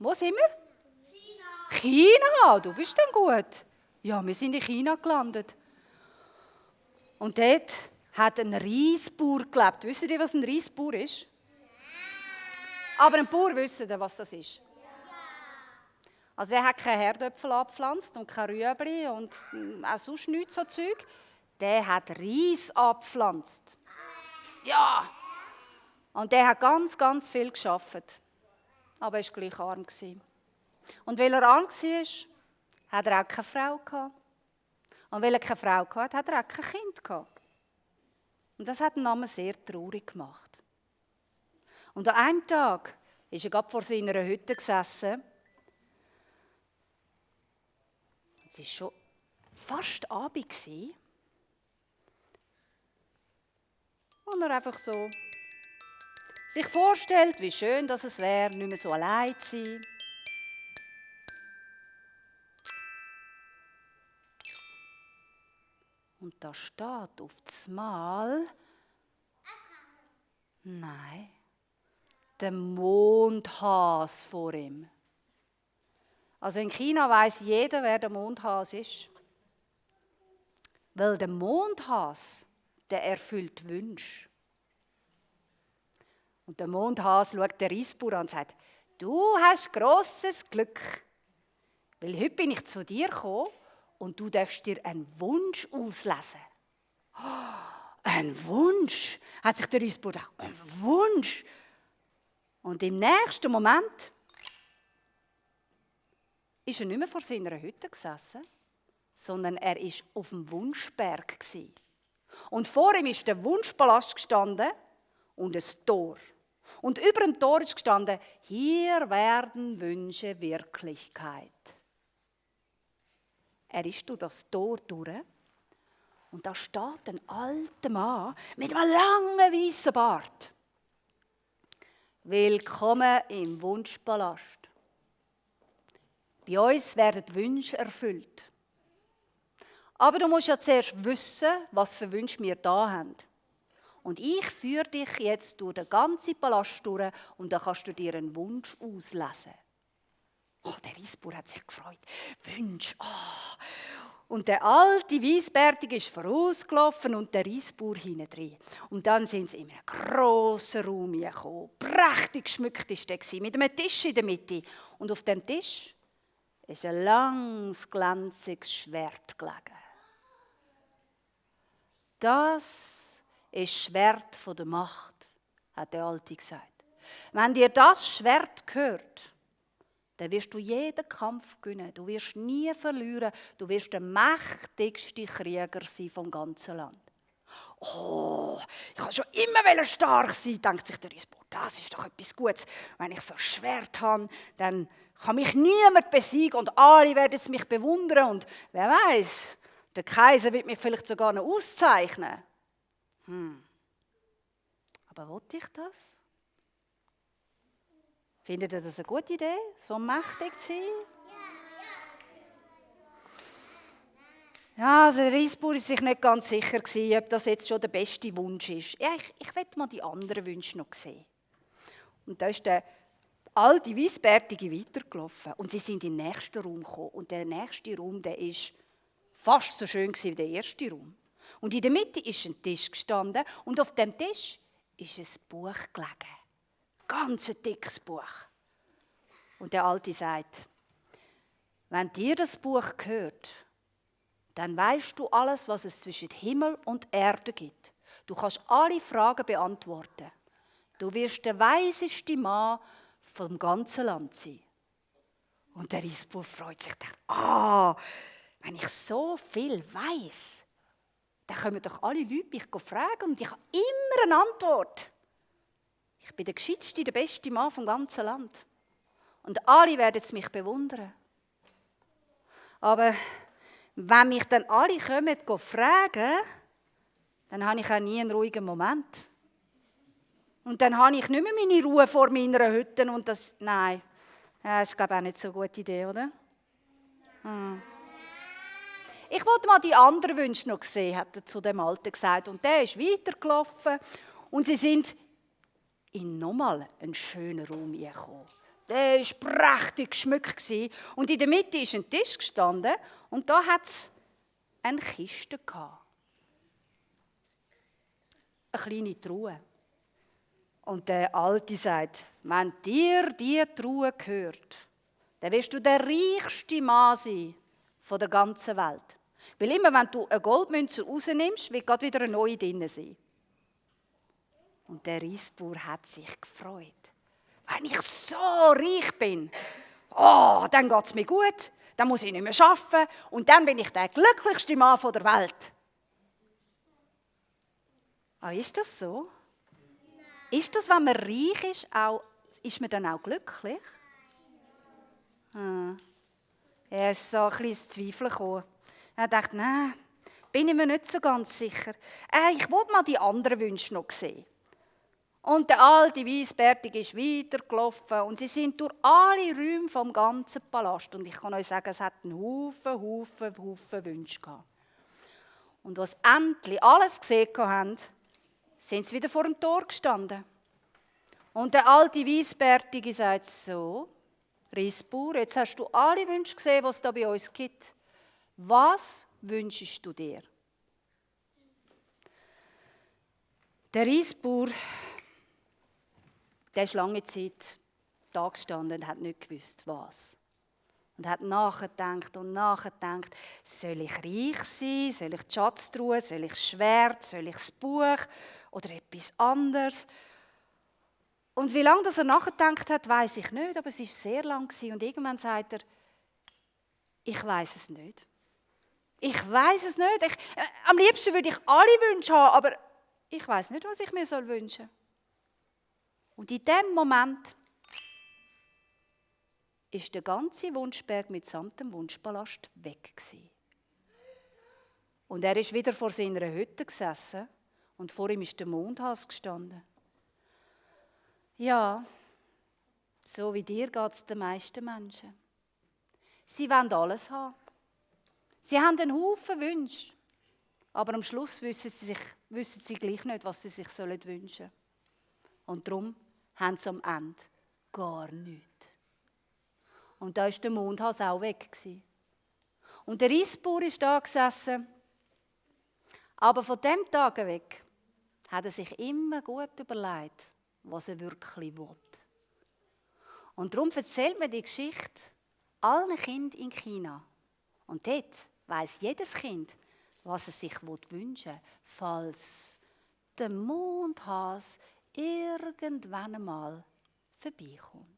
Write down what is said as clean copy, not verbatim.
Wo sind wir? China, du bist denn gut. Ja, wir sind in China gelandet. Und dort hat ein Reisbauer gelebt. Wisst ihr, was ein Reisbauer ist? Aber ein Bauer wisst ihr, was das ist. Also er hat keine Herdöpfel abgepflanzt und keine Rüebli und auch sonst nichts so Zeug. Der hat Reis abgepflanzt. Ja. Und der hat ganz, ganz viel gearbeitet. Aber er war gleich arm. Und weil er arm war, hat er auch keine Frau gehabt. Und weil er keine Frau hatte, hat er auch kein Kind gehabt. Und das hat ihn Namen sehr traurig gemacht. Und an einem Tag ist er gerade vor seiner Hütte gesessen. Es war schon fast Abend. Und er einfach so sich vorstellt, wie schön dass es wäre, nicht mehr so allein zu sein. Und da steht auf das Mal, nein, der Mondhas vor ihm. Also in China weiss jeder, wer der Mondhas ist. Weil der Mondhas, der erfüllt Wünsche. Und der Mondhas schaut den Reisbauer an und sagt, du hast grosses Glück, weil heute bin ich zu dir gekommen und du darfst dir einen Wunsch auslesen. Oh, ein Wunsch, hat sich der Reisbauer gedacht, ein Wunsch. Und im nächsten Moment ist er nicht mehr vor seiner Hütte gesessen, sondern er war auf dem Wunschberg. Und vor ihm ist der Wunschpalast gestanden und ein Tor. Und über dem Tor ist gestanden, hier werden Wünsche Wirklichkeit. Er ist durch das Tor durch und da steht ein alter Mann mit einem langen weißen Bart. Willkommen im Wunschpalast. Bei uns werden die Wünsche erfüllt. Aber du musst ja zuerst wissen, was für Wünsche wir da haben. Und ich führe dich jetzt durch den ganzen Palast durch und dann kannst du dir einen Wunsch auslesen. Oh, der Reisbauer hat sich gefreut. Wunsch, oh. Und der alte Weissbärtige ist vorausgelaufen und der Reisbauer hinten drin. Und dann sind sie in einen grossen Raum gekommen. Prächtig geschmückt war der, mit einem Tisch in der Mitte. Und auf dem Tisch ist ein langes, glänziges Schwert gelegen. Das ist das Schwert der Macht, hat der Alte gesagt. Wenn dir das Schwert gehört, dann wirst du jeden Kampf gewinnen. Du wirst nie verlieren. Du wirst der mächtigste Krieger sein vom ganzen Land. Oh, ich kann schon immer stark sein, denkt sich der Reisbauer. Das ist doch etwas Gutes. Wenn ich so ein Schwert habe, dann kann mich niemand besiegen und alle werden mich bewundern. Und wer weiß, der Kaiser wird mich vielleicht sogar noch auszeichnen. Aber wollte ich das? Findet ihr das eine gute Idee, so mächtig zu sein? Ja, also der Reisbauer war sich nicht ganz sicher, ob das jetzt schon der beste Wunsch ist. Ja, ich möchte mal die anderen Wünsche noch sehen. Und da ist der alte Weissbärtige weitergelaufen und sie sind in den nächsten Raum gekommen. Und der nächste Raum, der ist fast so schön wie der erste Raum. Und in der Mitte ist ein Tisch gestanden und auf dem Tisch ist ein Buch gelegen. Ganz ein dickes Buch. Und der Alte sagt, wenn dir das Buch gehört, dann weißt du alles, was es zwischen Himmel und Erde gibt. Du kannst alle Fragen beantworten. Du wirst der weiseste Mann vom ganzen Land sein. Und der Reisbauer freut sich und denkt, wenn ich so viel weiss, dann können doch alle Leute mich fragen und ich habe immer eine Antwort. Ich bin der gescheiteste, der beste Mann vom ganzen Land. Und alle werden mich bewundern. Aber wenn mich dann alle kommen, fragen, dann habe ich auch nie einen ruhigen Moment. Und dann habe ich nicht mehr meine Ruhe vor meiner Hütte. Und das, nein, das ist, glaube ich, auch nicht so eine gute Idee, oder? Ich wollte mal die anderen Wünsche noch sehen, hat er zu dem Alten gesagt. Und der ist weitergelaufen und sie sind in nochmal einen schönen Raum gekommen. Der war prächtig geschmückt. Und in der Mitte ist ein Tisch gestanden und da hat es eine Kiste gehabt. Eine kleine Truhe. Und der Alte sagt, wenn dir diese Truhe gehört, dann wirst du der reichste Mann sein von der ganzen Welt. Weil immer, wenn du eine Goldmünze rausnimmst, wird gerade wieder eine neue drin sein. Und der Reisbauer hat sich gefreut. Wenn ich so reich bin, dann geht es mir gut, dann muss ich nicht mehr arbeiten und dann bin ich der glücklichste Mann der Welt. Ist das so? Ist das, wenn man reich ist, ist man dann auch glücklich? Er ist so ein bisschen ins Zweifeln gekommen. Er dachte, nein, bin ich mir nicht so ganz sicher. Ich wollte mal die anderen Wünsche noch sehen. Und der alte Weissbärtige ist weitergelaufen und sie sind durch alle Räume vom ganzen Palast. Und ich kann euch sagen, es hat einen Haufen Wünsche gehabt. Und als sie endlich alles gesehen haben, sind sie wieder vor dem Tor gestanden. Und der alte Weissbärtige sagt so, Reisbauer, jetzt hast du alle Wünsche gesehen, was es da bei uns gibt. Was wünschst du dir? Der Reisbauer, der ist lange Zeit da gestanden und hat nicht gewusst, was. Und hat nachgedacht und nachgedacht, soll ich reich sein, soll ich die Schatztruhe, soll ich das Schwert, soll ich das Buch oder etwas anderes? Und wie lange er nachgedacht hat, weiß ich nicht, aber es war sehr lang und irgendwann sagt er, ich weiß es nicht. Ich weiß es nicht. Am liebsten würde ich alle Wünsche haben, aber ich weiß nicht, was ich mir wünschen soll. Und in dem Moment ist der ganze Wunschberg mitsamt dem Wunschpalast weg gewesen. Und er ist wieder vor seiner Hütte gesessen und vor ihm ist der Mondhase gestanden. Ja, so wie dir geht es den meisten Menschen. Sie wollen alles haben. Sie haben einen Haufen Wünsche, aber am Schluss wissen sie gleich nicht, was sie sich wünschen sollen. Und darum haben sie am Ende gar nichts. Und da war der Mondhase auch weg. Und der Reisbauer ist da gesessen. Aber von dem Tag weg hat er sich immer gut überlegt, was er wirklich will. Und darum erzählt man die Geschichte allen Kindern in China. Und dort weiss jedes Kind, was es sich wünschen will, falls der Mondhase irgendwann einmal vorbeikommt.